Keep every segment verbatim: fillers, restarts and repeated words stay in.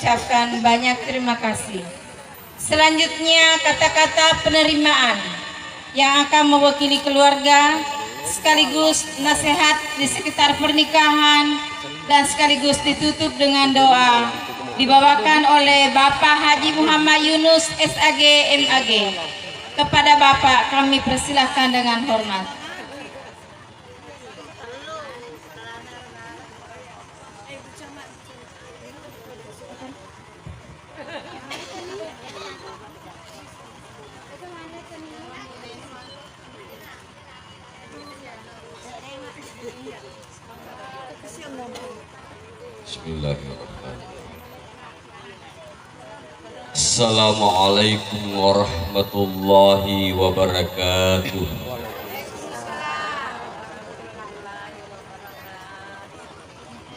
Ucapkan banyak terima kasih. Selanjutnya, kata-kata penerimaan yang akan mewakili keluarga sekaligus nasihat di sekitar pernikahan dan sekaligus ditutup dengan doa dibawakan oleh Bapak Haji Muhammad Yunus, S A G, M A G. Kepada Bapak kami persilahkan dengan hormat. Bismillahirrahmanirrahim. Assalamualaikum warahmatullahi wabarakatuh.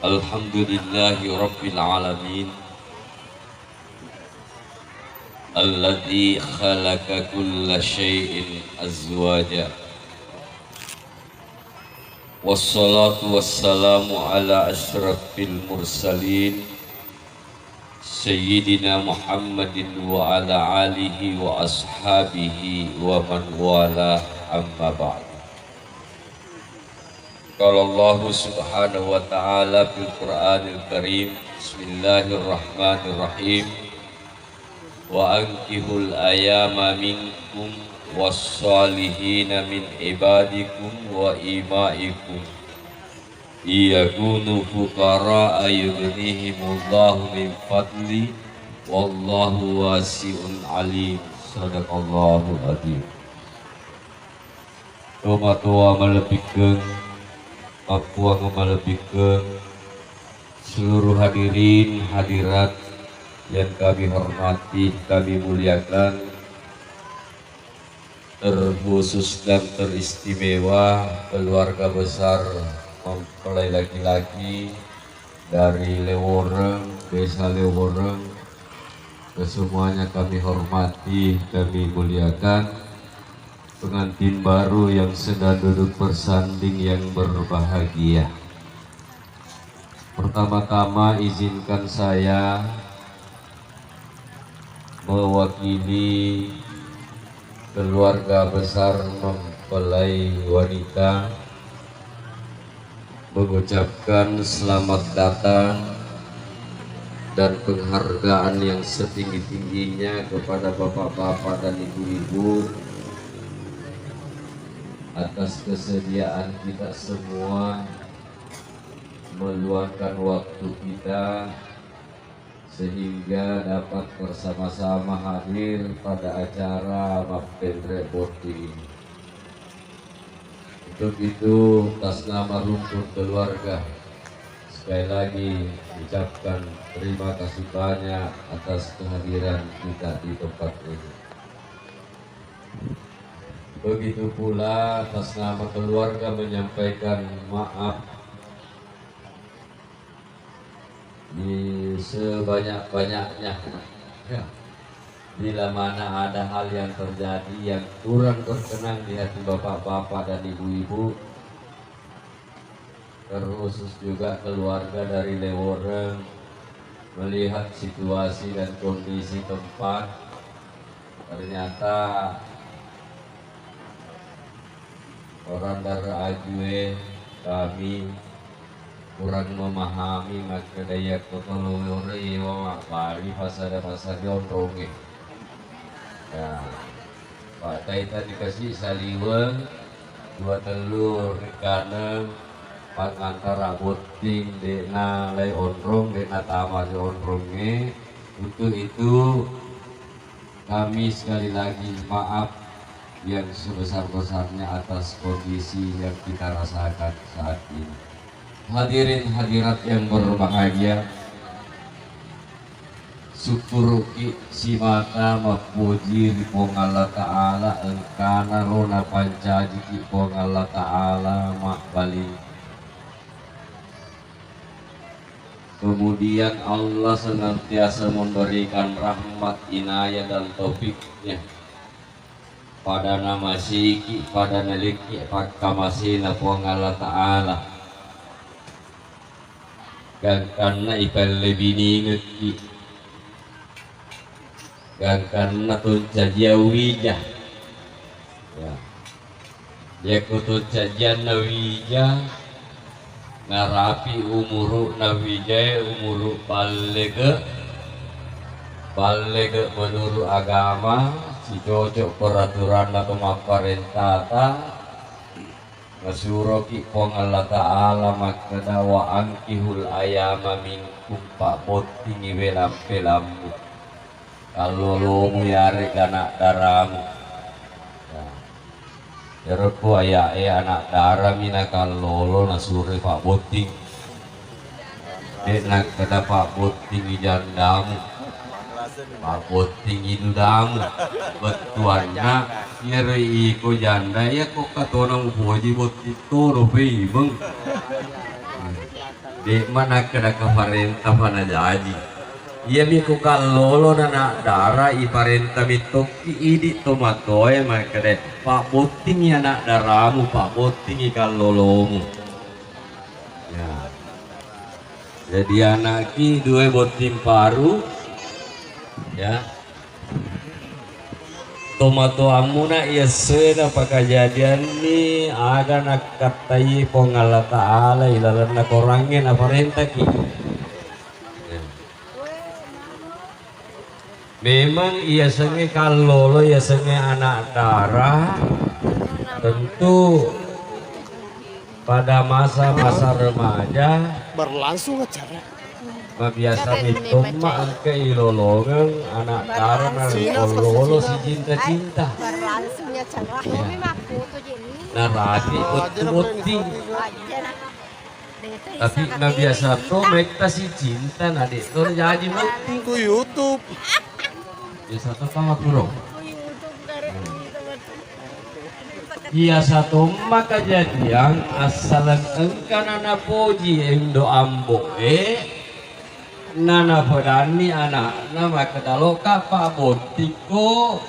Alhamdulillahi rabbil alamin. Alladzi khalaqa kulla syai'in azwaja. Wassalatu wassalamu ala asyrafil mursalin, Sayyidina Muhammadin wa ala alihi wa ashabihi wa man walah, amma ba'du. Qala Allahu subhanahu wa ta'ala fil Qur'anil Karim, Bismillahirrahmanirrahim. Wa ankihul ayama minkum wassalihina min ibadikum wa imaikum. Iyakunu fuqara'a yughnihimullahu min fadli, wallahu wasi'un alim. Sadaqallahul adzim. Tomatoa malebbikkeng, pappuang malebbikkeng, seluruh hadirin hadirat yang kami hormati, kami muliakan, terkhusus dan teristimewa keluarga besar mempelai laki-laki dari Leworeng, Desa Leworeng, kesemuanya kami hormati, kami muliakan. Pengantin baru yang sedang duduk bersanding yang berbahagia. Pertama-tama izinkan saya mewakili keluarga besar mempelai wanita mengucapkan selamat datang dan penghargaan yang setinggi-tingginya kepada bapak-bapak dan ibu-ibu atas kesediaan kita semua meluangkan waktu kita sehingga dapat bersama-sama hadir pada acara mappenre bonding ini. Untuk itu, atas nama rumpun keluarga, sekali lagi ucapkan terima kasih banyak atas kehadiran kita di tempat ini. Begitu pula atas nama keluarga menyampaikan maaf di sebanyak-banyaknya. Ya. Bila mana ada hal yang terjadi yang kurang berkenan di hati bapak-bapak dan ibu-ibu, terkhusus juga keluarga dari Leworeng, melihat situasi dan kondisi tempat, ternyata orang dari Ajue, kami kurang memahami makkeda iya kota Leworeng iwa mabbali pasada-pasada onrongnge. Ya, Pak Taita dikasih saliweng dua tellu rikaneng pangantara botting de'na lai onrong, de'na tama ri onrongnge. Untuk itu, kami sekali lagi maaf yang sebesar-besarnya atas kondisi yang kita rasakan saat ini. Hadirin hadirat yang berbahagia, sukkuruki simata mappoji ri Puang Allah Ta'ala, engkana ro napancajiki Puang Allah Ta'ala mabbali. Kemudian Allah senantiasa memberikan rahmat, inayah, dan taufiknya pada namasiki, pada nalikki pakkamasena Puang Allah Ta'ala. Gangkanna ipallebiningekki, Gangkanna toncajiang wija. Ya. Yakko toncajianna wija, narapi umuru'na wijae, umuru ballege, ballege menurut agama, sicocok peraturanna to mapparentata, nasuroki Puang Allah Ta'ala makkeda, "Wa ankihul ayama minkum," pabbottingi welampelammu. Kallolomu yarega anak daramu. Ya. Ero ko aya'e anak darami nakallolo nasuroi pabbotting. De' nakkeda pabbottingi jandamu. Pabbottingi dudamu. Bettuanna, iyaro iko janda, iya ko katona mupoji botting toro peimeng. De'ma nakkeda kaparenta fana jaji. Iyami ku kallolo na anak dara iparenta mettokki idi tomatoae makkeda, "Pabbottingi anak daramu, pabbottingi kallolomu." Ya. Jadi anakki dua botting paru, ya. Tomatoammuna iya essoe napakajadianni aga nakkattai Puang Allah Ta'ala ilalenna Korangnge naparentaki. Memang iyasengnge kallolo, iyasengnge anak dara, tentu pada masa-masa remaja, berlangsung acara. Mabiasa mittomma engka ilolongeng anak dara narekko lolo sicinta-cinta. Berlangsungnya cerah. Ya. Narati botting-botting. Tapi nabiasa to metta sicinta na de' to jaji botting. Ku YouTube. Biasa to tama kuro. Biasa tomma kajadiang assaleng engkana napoji endo ambo'e, nanapedanni anakna makkeda, "Loka pabbottikko,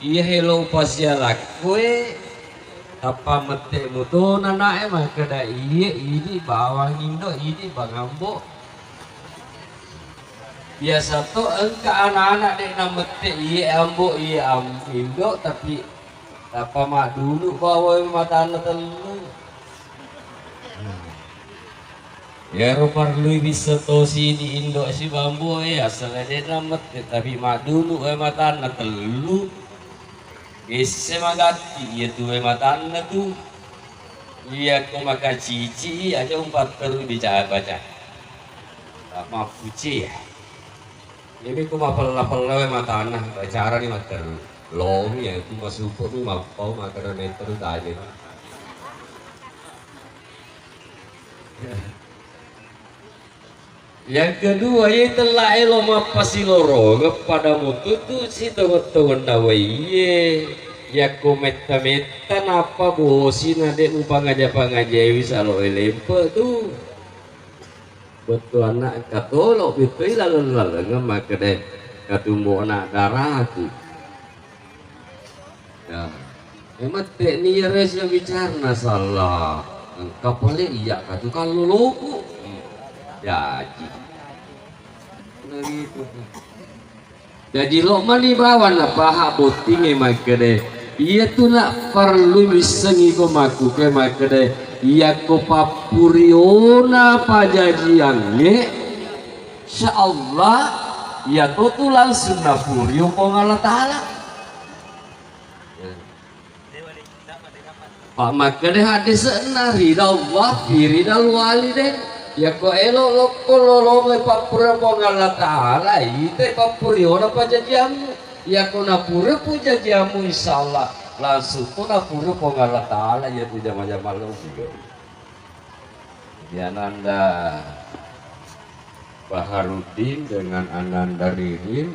iya helo upasialakkoe, tappa mette muto nanae makkeda, iye, idi bawang indo, idi bang ambo." Biasa to engka anak-anak de' namette iye ambo, iye am-, indo, tapi tappa maddulu bawa matanna tellu. Iyaro parellui wisseng tosi di indo sibawa amboe, asal de' namette, tapi maddulu wae matanna tellu. Esse magatti iya tuwe matanna tu. Iyako makacici aja umpatteru bicara baca. Tak mappuce ya. Ini ku mapella-pella wae matanna, bicara ni matteru. Lomi ya, ku masupo tu mappau makana metteru taje. Yang kedua, iye tella elo mappasilorongeng pada mutu tu sitongeng-tongenna waiye. Yakko metta-metta nappa bosi na de' mupangaja-pangajaiwi salo e lempe tu. Bettuanna engka tolo bettui laleng-lalengeng makkeda katumbo anak daraku. Ya. E, mette ni iyaro sia bicarana sala. Engka pale iya katu kalloloku. Jaji. Nah, gitu. Jaji lo mani bawang napaha bottingnge makkeda. Iya tu nak perlu missengi ko makkuke makkeda. Iya ko pappuriona pajajiangnge. Insya Allah, iya to tu langsung napurio Puang Allah Ta'ala. Pak makkeda haddese'na, ridallah fi ridal walidain. Yakko elo lokko lolongeng pappura Puang Allah Ta'ala, ita pappuriona pajajiammu. Yakko napura pu jajiammu, insya Allah langsung to napura Puang Allah Ta'ala, iya tu jama-jama lo. Di Ananda Baharuddin dengan Ananda Ririn.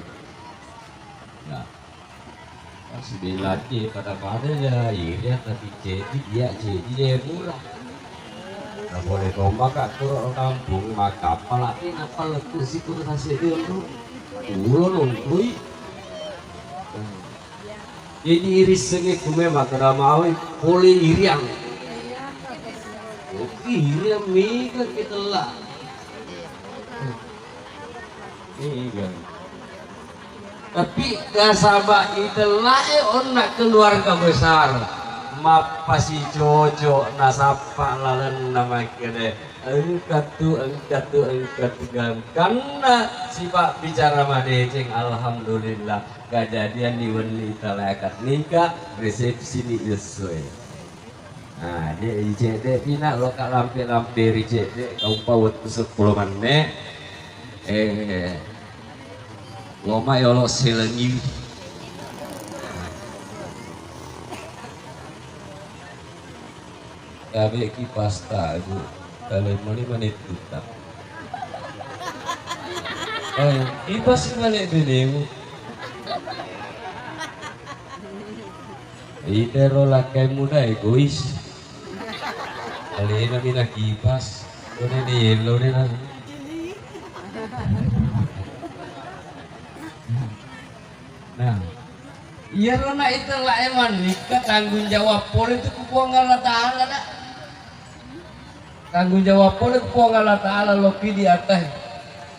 Nah, pas dilatih pada-pada ya, iya tapi cedi, iya cedi ya murah. Nah, boleh tombak kak turun kampung, maka apalagi apa letu si turun hasil dia tu. Ulo nungkui. Jadi irissengnge kume makkeda mawe pole iriang. Iriang mega ketella. Mega. Tapi nasaba itellae onna keluarga besar, mappasicoco nasappa lalenna makkeda, engkatu, engkatu, engkatu, gangkanna sipa bicara madeceng. Alhamdulillah, kajadian ni wenni itella akad nikah, resepsi ni essoe. Nah, de' icedde pina loka lampe-lampe ri cedde, kaumpa wettu seppulo menne. Eh, loma yolo selengi. Kabe kipasta, Bu. Kalau mani manettu ta. Eh, kipas mane benemu. Itero lakkai muda egois. Alena mina kipas. Kone ni yellow ni na. Nah, iyaro na itellae mannikka tanggung jawab pole tu ku Puang Allah Taala, da. Tanggung jawab pole ku Puang Allah Taala lopi di atas.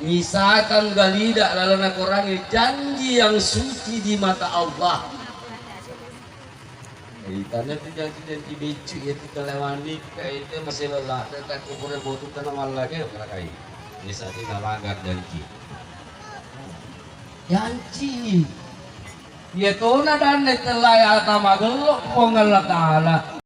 Misalkan galida lalana korangi janji yang suci di mata Allah. Itana tu janji-janji beccu ya tu kalewanik, kaite masih lelah, dan tak kubur botu tanah malah ke, merakai. Bisa di nalanggar janji. Janji. Iya tona dan telah ya tamagello Puang Allah Taala.